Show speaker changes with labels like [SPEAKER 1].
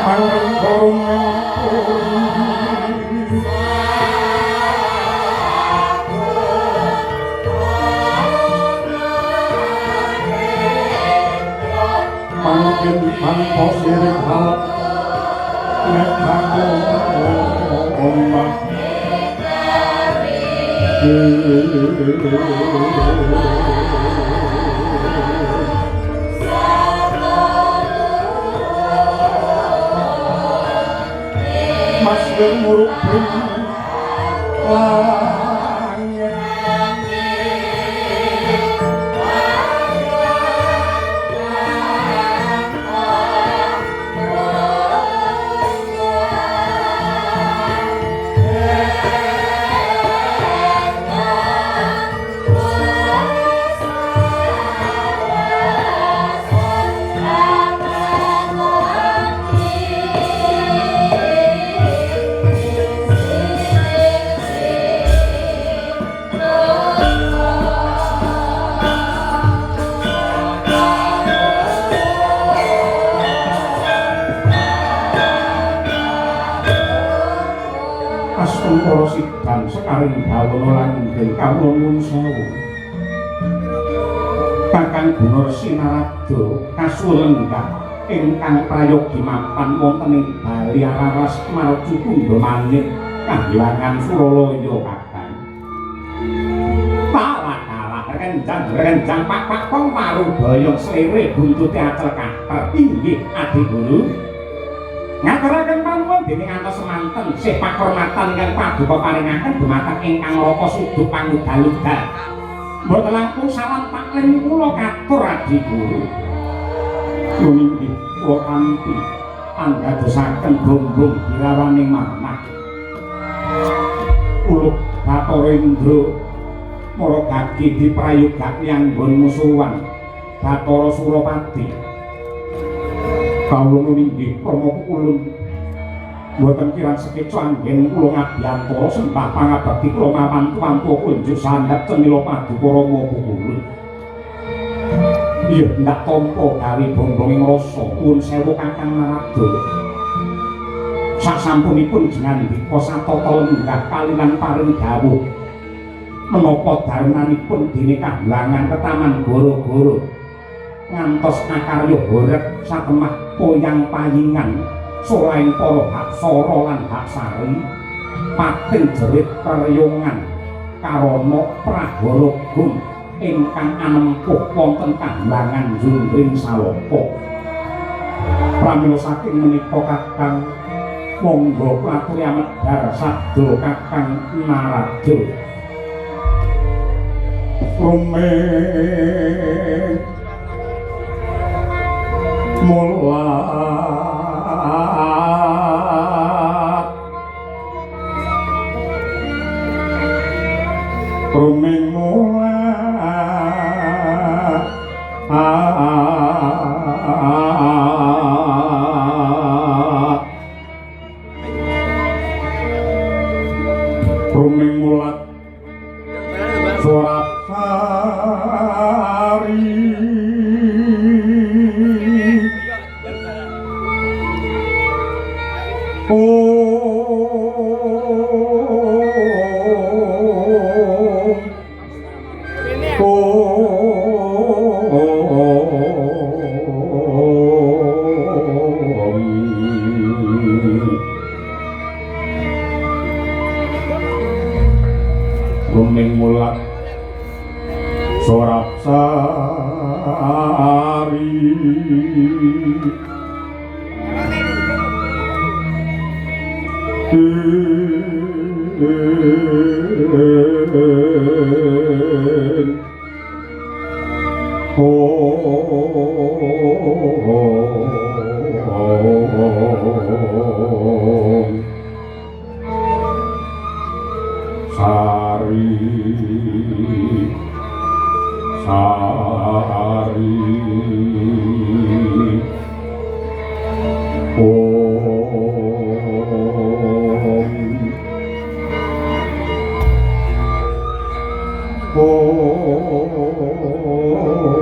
[SPEAKER 1] Mangkin tanpa siring halep nek aku omah. Mas murup langit. Astungkara sidan sekaring bawana langgeng kawula nuwun sewu. Kakang Gunarsi Narada kasuwun lenggah ingkang prayogi mapan wonten ing Bali Araras Marcu Tundha Manik Kahyangan Suralaya Kakang. Kalah renjang renjang pak pak kong paruboyong slere buntute acel kater inggih Adi Guru. Ngaturaken panuwun dening ngantos semanten sih pakurmatan ingkang paduka paringaken dumateng ingkang raka sudu pangudal-udal. Mboten langkung salam taklim kula katur Adi Guru. Nuwun inggih kula tampi anggadosaken bombong birawaning manah. Uluh Bathara Indra mara gagi diprayogak yanggon musuhan Bathara Surapati. Kawula nuwun inggih krama ulun mboten kirang sekeca anggen kula ngabiyantara sembah pangabekti kula mawantu-wantu kunjuk sandhap cenila paduka Rama Pukulun. Iya ndak tampa gawe bombonging rasa nuwun sewu Kakang Narada. Sasampunipun jengandika satata lenggah kalilan paring dawuh menapa darunanipun dene kahyangan tetaman goro-goro ngantos akarya horeg satemah poyang payingan solaing para haksara lan haksari pating jerit preyongan karana prahara gung ingkang anempuh wonten kahyangan Jungkring Saloko. Pramila saking menika Kakang monggo kula amedhar sabda Kakang Narada. Rumeng mulat rumeng mulat rumeng mulat surat sari. Rumeng mulat sorap sari. Sari sari om om.